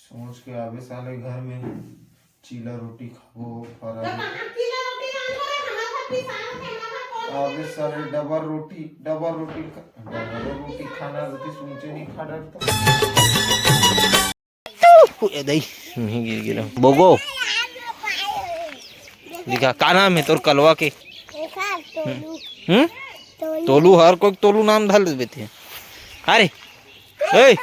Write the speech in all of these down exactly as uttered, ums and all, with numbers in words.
सोच के आबे साले घर में, चीला रोटी खाबो, फरारी। आबे साले डबल रोटी, डबल रोटी खा-, डबल रोटी खाना रहती, सोचे नहीं खा डरता। ए दई, मैं गिर गिरा। बोगो। दिखा, का नाम है तोर कलवा के? हम्म? तोलू। हर कोई तोलू नाम धर लेबे ते। अरे, ए।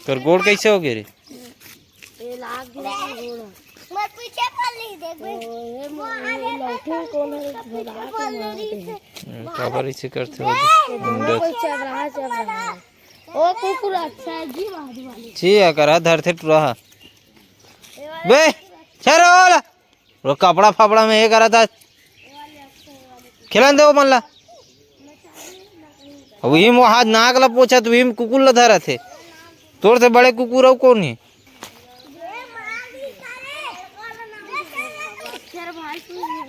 तोर गोड़ कैसे हो गए रे? हम्म, काबर इसे करते हो? ओ कुकुर अच्छा है जी, बाजू वाले। छी, आ करा धरथे टुरा हा। बे, चल रे, ओला। वो कपड़ा फपड़ा में ये करा था। खेलन दे वो मन ला। अब वही में हाथ नाक ला पोछा, तो वही में कुकुर ला धरत हे। तोर से बड़े कुकुर अउ कौन हे?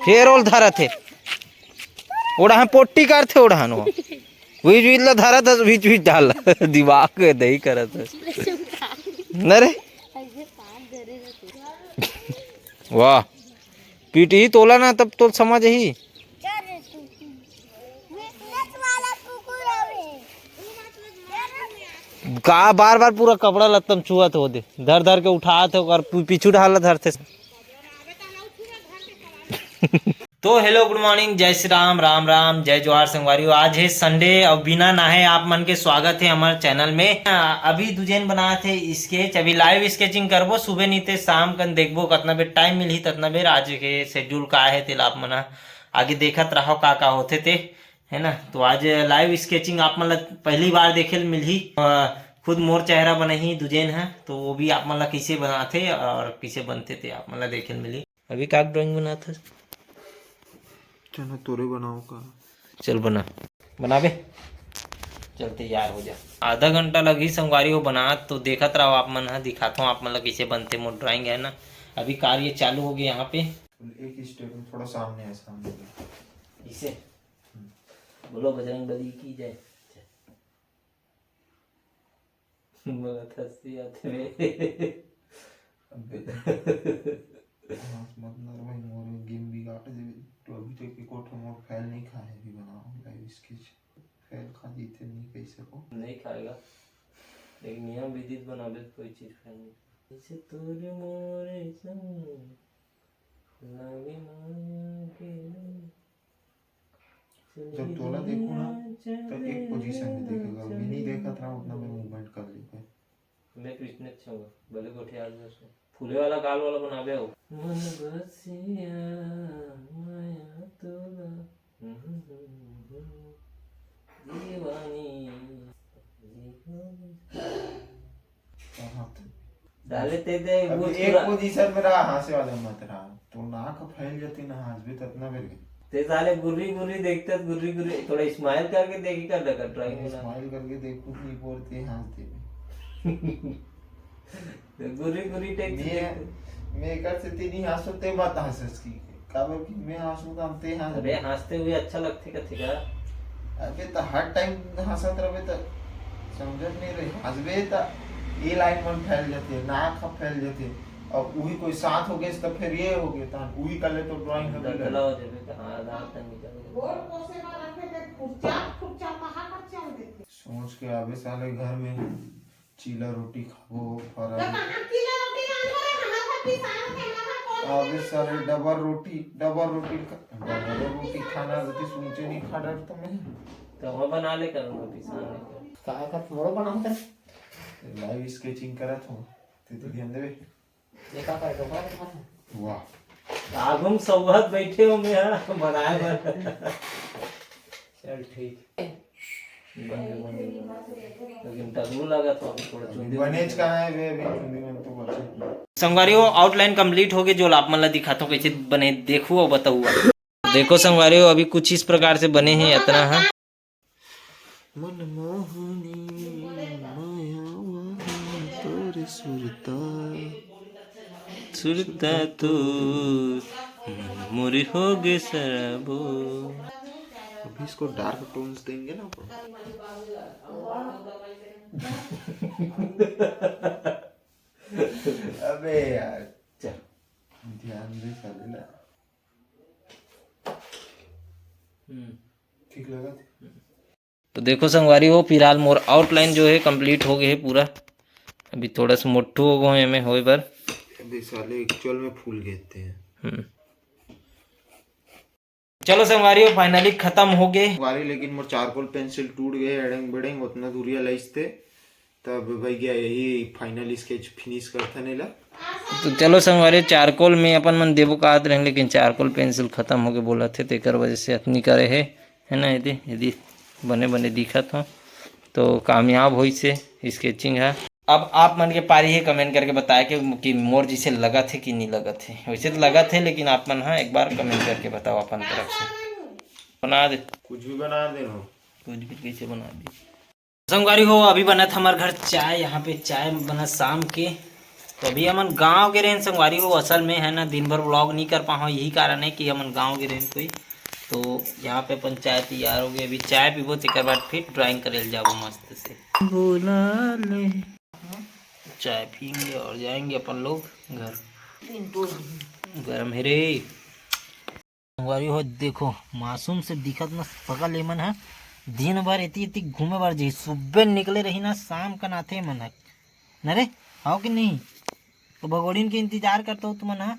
फेर ओल धरत हे। ओढ़ा पोट्टी करथे ओढ़ान वो। बीच बीच ला धरत हे, बीच बीच डाल। दिमाग के दही करत हे। न रे। वाह। पीटही तोला ना, तब तोल समझ ही। का बार बार पूरा कपड़ा लत्तम चुहत हो दे, धर धर के उठात हो और पी-, पीछू ढाल धरते। तो hello, good morning, जय श्री राम, राम राम, जय जोहार संगवारी हो। आज हे Sunday और बिना नहाए आप मन के स्वागत हे हमर channel में। अ, अभी दुजेन बनात हे sketch, अभी live sketching करबो, सुबह नहीं ते शाम कन देखबो कतना बेर time मिलही ततना बेर। आज के schedule का हे तेला आप मन ह आगे देखत रहो का का होथे ते, है ना। तो आज live sketching आप मन ला पहली बार देखे ल मिलही। अ, खुद मोर चेहरा बनाही दुजेन ह, तो वो भी आप मन ला कैसे बनाथे और कैसे बनथे ते आप मन ला देखे ल मिलही। अभी का drawing बनात हस? चलो तोरे बनाओ का। चल बना, बनाबे। चल तैयार हो जा। आधा घंटा लगही संगवारी हो बनात, तो देखत रहो आप मन ह, दिखात हूँ आप मन ला कैसे बनथे मोर drawing, है ना। अभी कार्य चालू हो गया यहाँ पे। एक step में थोड़ा सामने है, सामने। इसे बोलो बजरंग बली की जय। मोला हंसी आथे रे। अबे। हाँस मत मार भाई, मोर game बिगाड़ देबे। तो अभी तक एको ठो मोर fail नहीं खाए, अभी बनाओ live sketch। Fail खा जीते नहीं कैसे को। नहीं खाएगा। एक नियम विदित बनाबे तो कोई चीज fail नहीं। जैसे तोरे मोरे संग लागे माया के जब तोला देखो ना, तो एक position में देखेगा, अभी नहीं देखत रहा, उतना में movement कर लेते। मैं कृष्ण अच्छा हुआ, भले गोठियाल जैसे। फूले वाला गाल वाला बनाबे हो। मन बसिया माया तोला। दीवानी। कहाँ थे? साले ते दे अब वो एक पूरा position में रहा, हाँसे वाले मत रहा। तो नाक फैल जाती ना, हाँसबे ततना बेर के। ते साले गुर्री गुर्री देखते, गुर्री गुर्री, थोड़ा smile करके देखी कर लगा drawing में ना। Smile करके देखूं नहीं बोलते, हाँस दे। तो गुर्री गुर्री take से मैं, देखते। मैं एकर से तेनी हाँसो ते बात हाँसस की। काबर कि मैं हाँसू त हम ते हाँस अबे, हाँसते हुए अच्छा लगथे कथे का? अबे, त हर time हाँसत रहे त समझत नहीं रहे। हाँसबे त ये line मन फैल जाथे, नाक ह फैल जाथे, और उही कोई साथ हो गए त फिर ये हो गए, तहन उही कर ले तो drawing ह बिगड़। हो जाबे त हाँ, दांत ह निकल गए। गोड़ पोसे वाला के ते खुरचा, खुरचा, कहाँ कर चल देथे। सोच के आबे साले घर में, चीला रोटी खाबो, फरारी। अबे साले डबल रोटी, डबल रोटी खा-, डबल रोटी खाना रहती, सोचे नहीं खा डरता मैं। तो वो बना ले करूँगा, पिसान ले कर। काहे का मोरो बनाऊं तेरे? Live sketching करत हूँ, ते तो ध्यान देबे। ये का करे, डोकरा के खाना? वाह। आगू में सौगत बैठे हो मैं, हाँ, बनाए बर। चल ठीक। बन गए, बन गए, बन गए। लेकिन टगरू लगा था अभी थोड़ा चुंदी बनेच कहाँ है बे, अभी चुंदी में तो बचे। संगवारी हो, outline complete हो गए, जो आप मन ला दिखाता हूँ कैसे बने, देखू और बताऊ। देखो संगवारी हो, अभी कुछ इस प्रकार से बने हैं, इतना है। मनमोहनी माया वाहन तोर सुरता, सुरता तोर मन मोरी हो गे सरबो। इसको डार्क टोन्स देंगे ना अपन। अबे यार, चल, ध्यान दे साले ना। ठीक लगा थे। तो देखो संगवारी हो, फिलहाल मोर आउटलाइन जो है कंप्लीट हो गए है पूरा। अभी थोड़ा सा मोटू हो गए एमे होए बर। अभी साले एक्चुअल में फूल गए थे। हम्म। चलो संगवारी हो, फाइनली खत्म हो गए संगवारी, लेकिन मोर चारकोल पेंसिल टूट गए, एड़ेंग बेड़ेंग उतना दूरिया लाइस थे। तब भाई गया यही फाइनल स्केच फिनिश करथन एला। तो चलो संगवारी, चारकोल में अपन मन देबो कहत रहेन, लेकिन चारकोल पेंसिल खत्म होके बोलत हे, तेकर वजह से अतनी करे हे, है ना। यदि यदि बने बने दिखत हो तो कामयाब होइस हे स्केचिंग हा। अब आप मन के पारी हे कमेंट करके बताए के कि मोर जैसे लगत हे कि नहीं लगत हे। वैसे तो लगत हे, लेकिन आप मन हा एक बार कमेंट करके बताओ अपन तरफ से। बना दे। कुछ भी बना दे रहो। कुछ भी कैसे बना दे। संगवारी हो, अभी बनत हमर घर चाय। यहाँ पे चाय बनत शाम के। तो अभी हमन गांव के रहेन संगवारी हो, असल में, है ना, दिन भर व्लॉग नहीं कर पाओ, यही कारण है कि हमन गांव के रहेन कोई। तो यहाँ पे अपन चाय तैयार हो गई, अभी चाय पीबो, तेकर बाद फिर ड्राइंग करे ल जाबो मस्त से। बोला ले। चाय पियेंगे और जाएंगे अपन लोग घर। गरम है रे। संगवारी हो, देखो, मासूम से दिखत न सकल एमन ह। दिन भर एती एती घूमे बर जही, सुबह निकले रही ना, शाम कन आथे एमन ह। न रे, हव कि नहीं? तो भगोड़िन के इंतजार करत हो तुमन ह,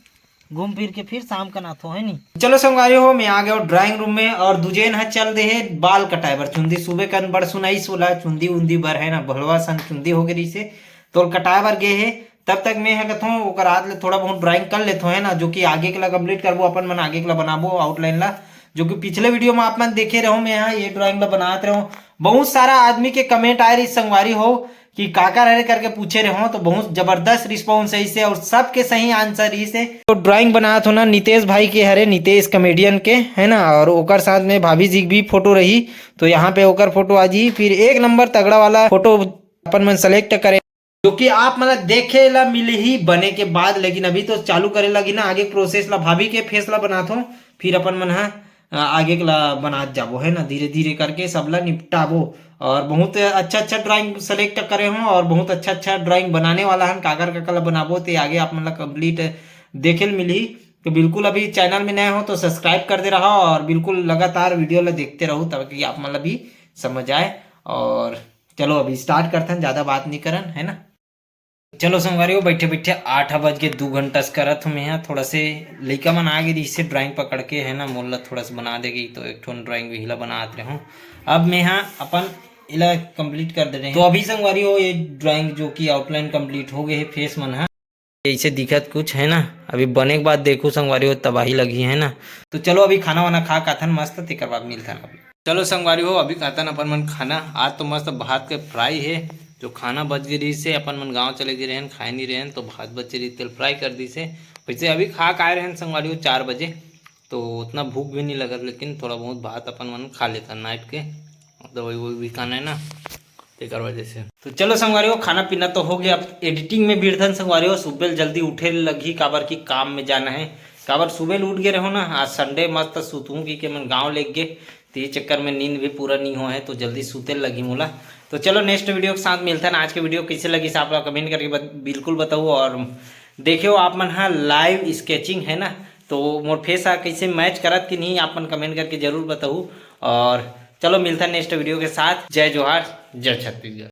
घूम फिर के फिर शाम कन आथो, है नी? चलो संगवारी हो, मैं आ गया ड्राइंग रूम में और दुजेन ह चल दे हे बाल कटाए बर। चुंदी सुबह कन बड़ सुनाइस ओला, चुंदी उंदी बर, है ना, भलवा सन चुंदी हो गए रहिसे, तो कटाए बर गे हे। तब तक मैं ह कथों ओकर आद ले थोड़ा बहुत ड्राइंग कर लेथों, है ना, जो कि आगे के ला कंप्लीट करबो, अपन मन आगे के ला बनाबो आउटलाइन ला, जो कि पिछले वीडियो में आप मन देखे रहो, मैं ह ये ड्राइंग ला बनात रहो। बहुत सारा आदमी के कमेंट आए रही संगवारी हो कि काकर हरे करके पूछे रहो, तो बहुत जबरदस्त रिस्पॉन्स है इसे और सबके सही आंसर इसे। तो ड्राइंग बनात हो ना नितेश भाई के हरे, नितेश कॉमेडियन के, है ना, और ओकर साथ में भाभी जी की भी फोटो रही, तो यहाँ पे ओकर फोटो आ जी। फिर एक नंबर तगड़ा वाला फोटो अपन मन सेलेक्ट करे, जो कि आप मन ला देखे ला मिलही बने के बाद। लेकिन अभी तो चालू करे लगी ना आगे प्रोसेस ला, भाभी के फेस ला बनात हो, फिर अपन मन ह, अ, आगे के ला बनात जाबो, है ना, धीरे धीरे करके सब ला निपटाबो। और बहुत अच्छा अच्छा ड्राइंग सेलेक्ट करे हो और बहुत अच्छा अच्छा ड्राइंग बनाने वाला हन, काकर काकर ला बनाबो ते आगे आप मन ला कंप्लीट देखे ल मिलही। तो बिल्कुल अभी चैनल में नए हो तो सब्सक्राइब कर दे रहा और बिल्कुल लगातार वीडियो ला देखते रहो ताकि आप मन ला भी समझ आए। और चलो अभी स्टार्ट करथन, ज़्यादा बात नहीं करन, है ना। चलो संगवारी हो, बैठे बैठे आठ बज के दू घंटा से करत हूँ मैं यहाँ। थोड़ा से लइका मन आ गए इसे ड्राइंग पकड़ के, है ना, मोला थोड़ा सा बना देगी तो एक ठो ड्राइंग वही ला बनात रहे हूँ। अब मैं यहाँ अपन इला कंप्लीट कर दे रहे हैं। तो अभी संगवारी हो, ये ड्राइंग जो कि आउटलाइन कंप्लीट हो गए है फेस मन हा, ऐसे दिखत कुछ है ना। अभी बने के बाद देखू संगवारी हो, तबाही लगी है ना। तो चलो अभी खाना वाना खा काथन मस्त, तेकर बाद मिलथन अभी। चलो संगवारी हो, अभी खातन अपन मन खाना। आज तो मस्त भात के फ्राई है, जो खाना बच गई रही से अपन मन गाँव चले गए रहन, खाए नहीं रहन, तो भात बचे रही तेल फ्राई कर दी से। वैसे अभी खा के आए रहन संगवारी हो चार बजे, तो उतना भूख भी नहीं लगत, लेकिन थोड़ा बहुत भात अपन मन खा लेता नाइट के, दवाई ववाई भी खाना है ना, तेकर वजह से। तो चलो संगवारी हो, खाना पीना तो हो गया, अब एडिटिंग में भिड़थन संगवारी हो। सुबह जल्दी उठे लगी, काबर की काम में जाना है। काबर सुबह उठ गए रहो ना, आज संडे मस्त सुतूं की के मन गाँव लेग गए, तो ये चक्कर में नींद भी पूरा नहीं हुआ है, तो जल्दी सूते लगी मोला। तो चलो नेक्स्ट वीडियो के साथ मिलता है। आज के वीडियो कैसे लगी आप लोग कमेंट करके बत, बिल्कुल बताओ। और देखियो आप मन हा लाइव स्केचिंग है ना, तो मोर फेस हा कैसे मैच करत कि नहीं आप मन कमेंट करके जरूर बताओ। और चलो मिलता है नेक्स्ट वीडियो के साथ। जय जोहार, जय छत्तीसगढ़।